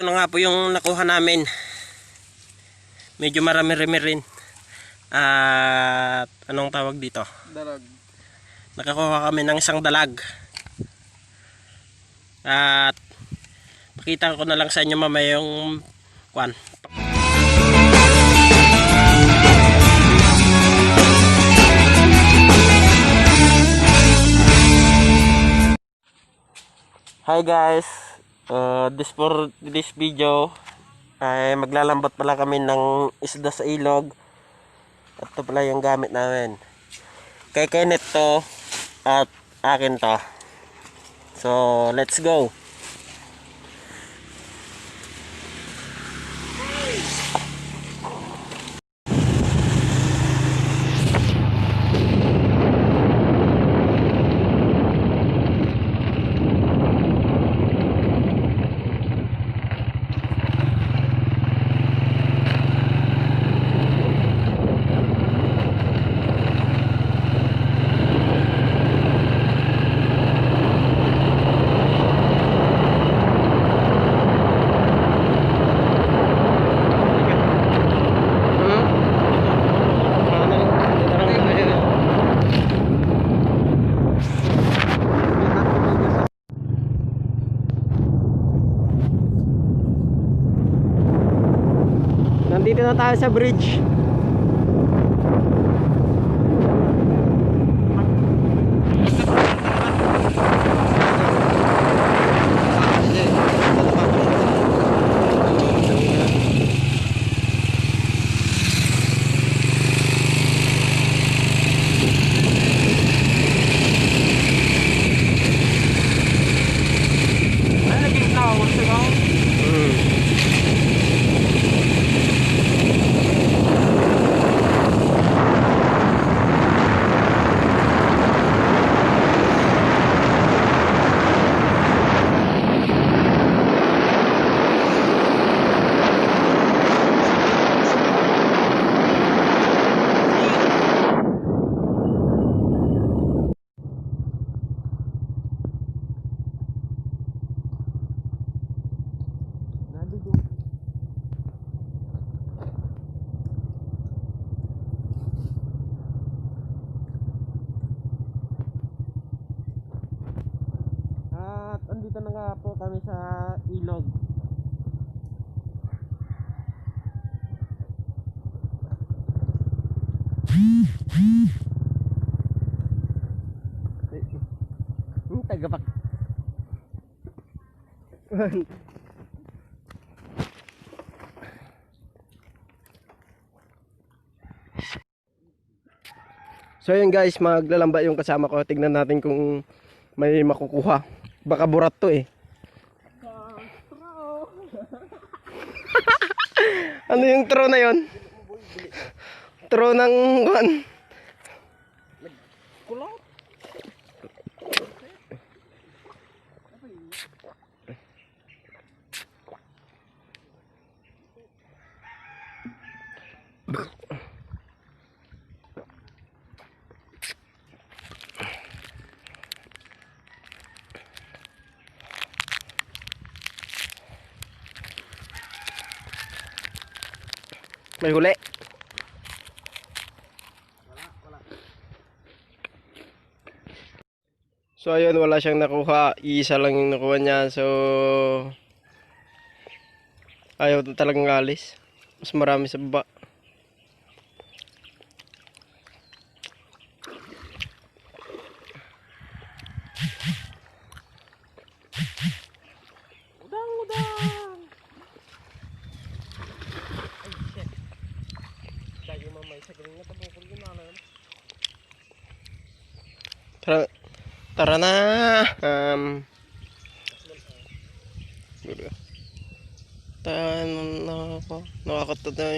Ito na nga po yung nakuha namin. Medyo marami-rami rin. At anong tawag dito? Dalag. Nakakuha kami ng isang dalag. At pakita ko na lang sa inyo mamaya yung kwan. Hi guys, for this video ay maglalambot pala kami ng isda sa ilog. At ito pala yung gamit namin. Kay Kenneth to at akin to. So let's go. Nandito na tayo sa bridge. At andito na nga po kami sa ilog. Tagapak. So yun guys, maglalamba yung kasama ko. Tignan natin kung may makukuha. Baka burat to eh. Ano yung tro na yon? Tro ng guan. May huli. So ayun, wala siyang nakuha. Isa lang yung nakuha niya. So ayaw talagang alis. Mas marami sa baba. Tara na. Nakakata na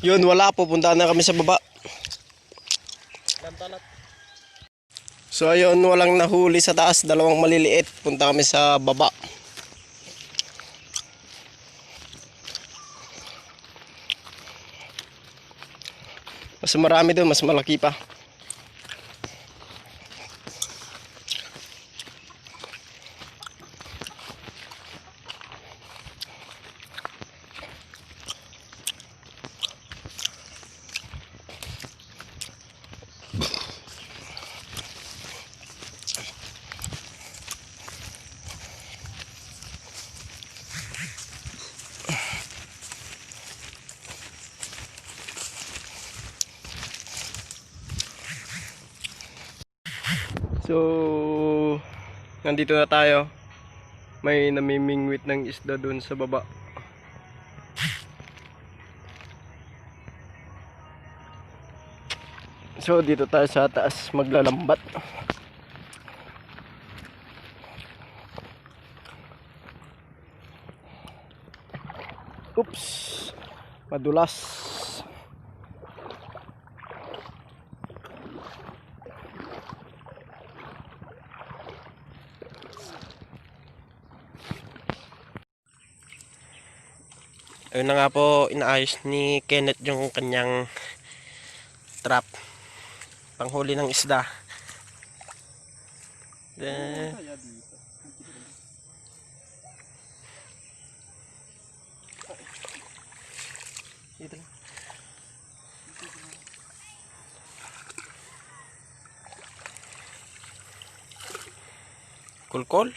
yun. Wala. Pupunta na kami sa baba. So ayun, walang nahuli sa taas. Dalawang maliliit. Punta kami sa baba. Mas marami doon, mas malaki pa. So, nandito na tayo. May namimingwit ng isda doon sa baba. So, dito tayo sa taas maglalambat. Oops! Madulas. Ayun na nga po, inaayos ni Kenneth yung kanyang trap. Panghuli ng isda. Dito lang. Kulkol.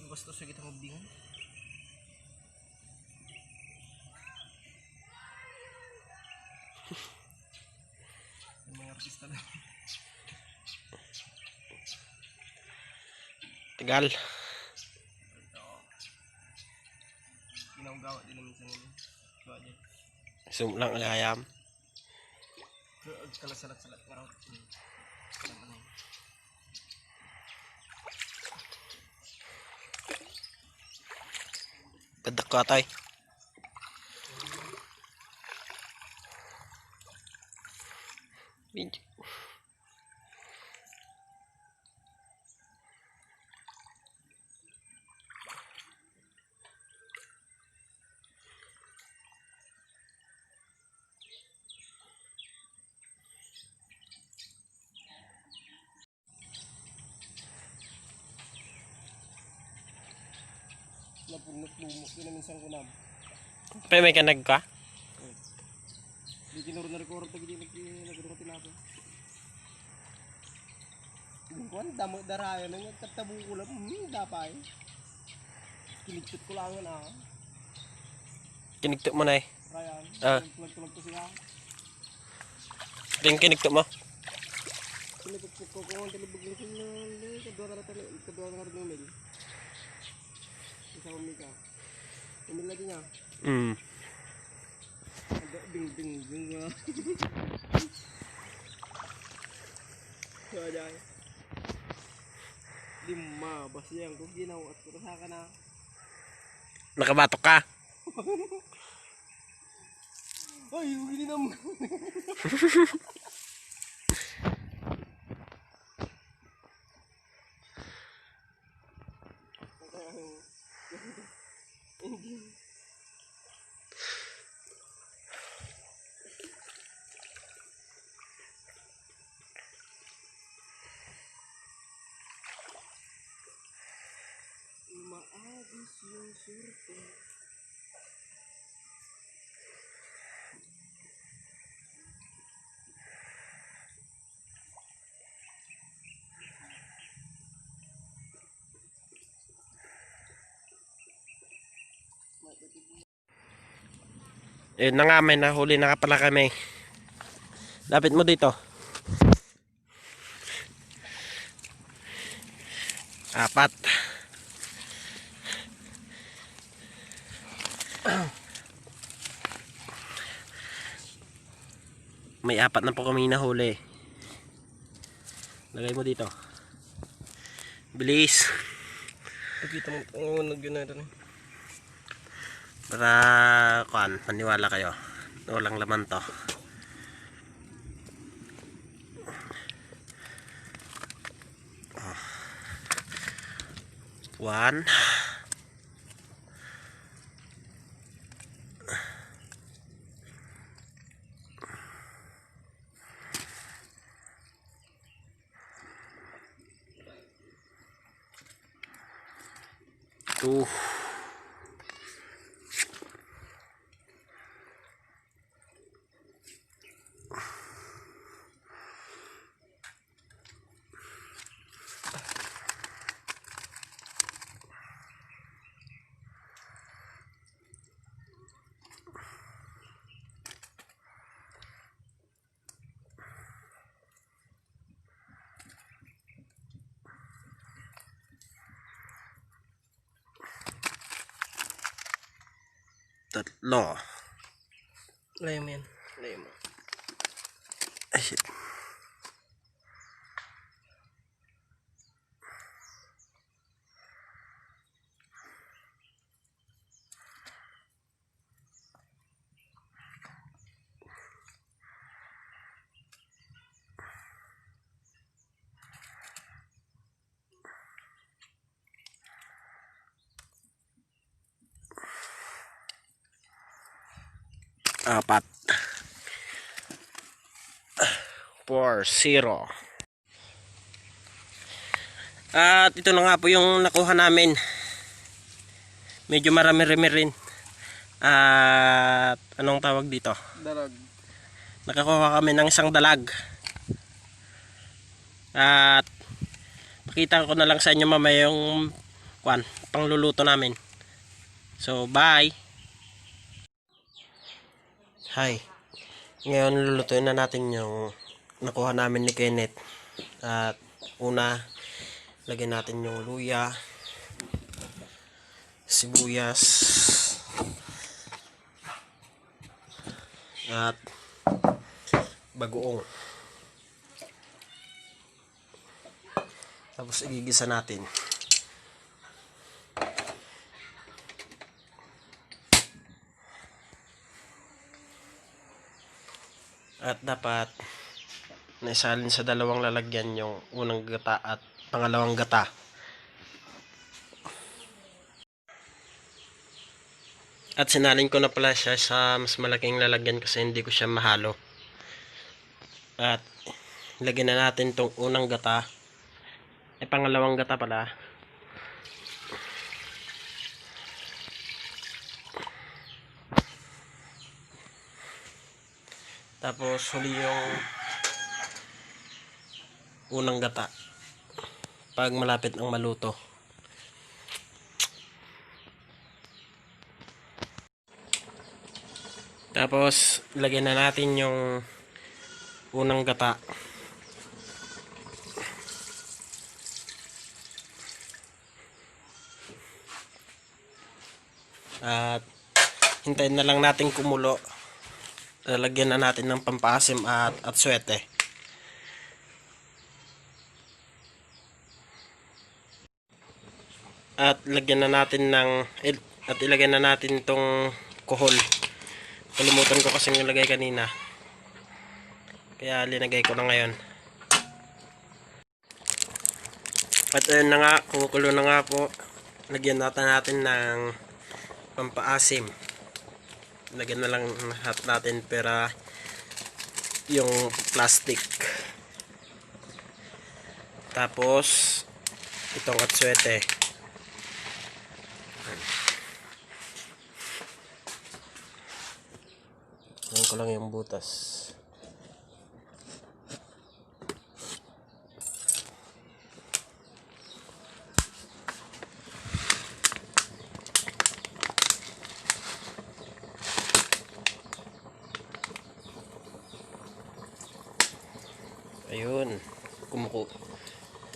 Basta sa kita magbingon. Mga artista na. Tagal. Ginagawa din naman sa ngayon. Zoom lang ang ayam. Kalasalat-salat nga raw. Dadak ka tay. Video. Napulot-lumok din namin sang kunam. Pa may kanag ka? Di kinuro na record pag hindi nagkuro ko tinapon. Kuan damo darayo nang nagtatabu ko lang, dapay. Kinigtot ko lang na. Kinigto mo na eh. Ryan, tulag to siya. Ito yung kinigto mo. Kinigtot ko kung talibog ko na kadwa na rin umil. Isa umika. Umil lagi niya. Ding ding ding. Kaya lima basiyang ko ginawa at kusa ka na. Nakabatok ka. Ay, hindi naman. Maagis yung surte. Eh na nga, may nahuli na nga pala kami. Lapit mo dito. Apat. May apat na po kami nahuli. Lagay mo dito. Bilis. Nakita mo ang nag-ganito. Para kuan, paniwala kayo. Walang laman to. One. Two. tatlo. Layo mo yan. Layo mo. Ay, shit. Apat. 4-0. At ito na nga po yung nakuha namin. Medyo marami-rami rin. At anong tawag dito? Dalag. Nakakuha kami ng isang dalag. At pakita ko na lang sa inyo mamaya yung pangluluto namin. So bye. Hi. Ngayon lulutuin na natin yung nakuha namin ni Kenneth. At una, lagyan natin yung luya, sibuyas, at bagoong. Tapos igigisa natin. At dapat naisalin sa dalawang lalagyan yung unang gata at pangalawang gata. At sinalin ko na pala siya sa mas malaking lalagyan kasi hindi ko siya mahalo. At lagyan na natin tong unang gata. Pangalawang gata pala. Tapos huli yung unang gata pag malapit ang maluto. Tapos lagyan na natin yung unang gata. At hintayin na lang natin kumulo. Lalagyan na natin ng pampaasim at suwete. At lagyan na natin at ilagay na natin itong kuhol. Kalimutan ko kasi nilagay kanina. Kaya linagay ko na ngayon. At ayun na nga, kumukulo na nga po. Lagyan natin ng pampaasim. Lagyan na lang lahat natin pera yung plastic. Tapos itong atsuete. Ayan ko lang yung butas. Ayun,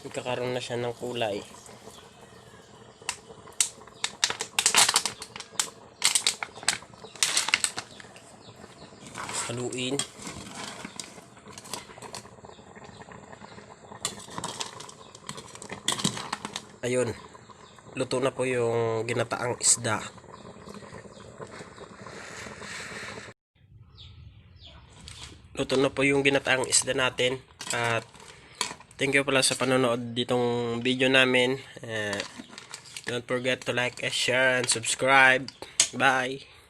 magkakaroon na siya ng kulay. Haluin. Ayun, luto na po yung ginataang isda. Luto na po yung ginataang isda natin. At thank you pala sa panonood ditong video namin. Don't forget to like, share, and subscribe. Bye!